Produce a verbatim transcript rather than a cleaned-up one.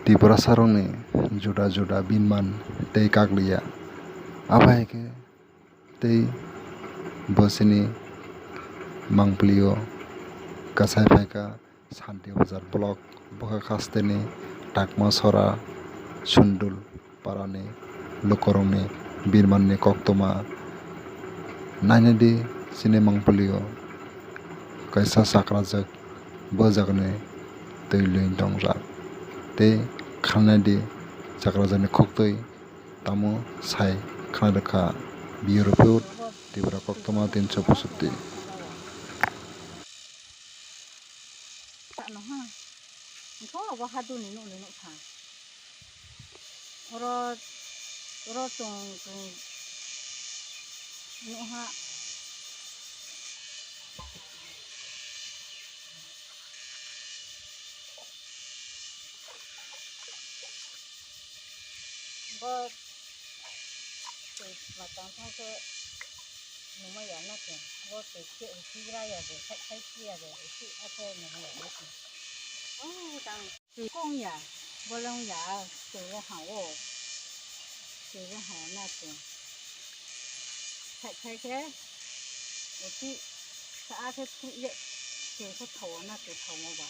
Tiprasarokni juda juda binman tei kakliya. Abo hai khe tei bo chini mangpili o kwchai phai kha Santi Bazar block bwkha khasteni Takma Sora Sundul parani lukurokni birmanni koktwma. Nainadi chini mangpili o kaisa chakrajak bo jagani twi lwini tongjak tei khanadi chakrajakni khoktwi tamo sai khna rwkha. Bureau report, Tripura Koktwma tinsho poisotti. Ano ha. Engkho abo haduni nukni nukha. Oro, oro chwng, chwng nukha. Bo twi matang thang khe nungma ya na khe. Bo twi khe usi gra ya je, khai khai si ya je, usi a khe nungma ya na khe. Oh, tang twi kong ya, bolong ya, twi bo ha o. Twi bo ha na khe. Khai khai khe usi sa a khe khu ye, twi khe thawa na khe thawa ba.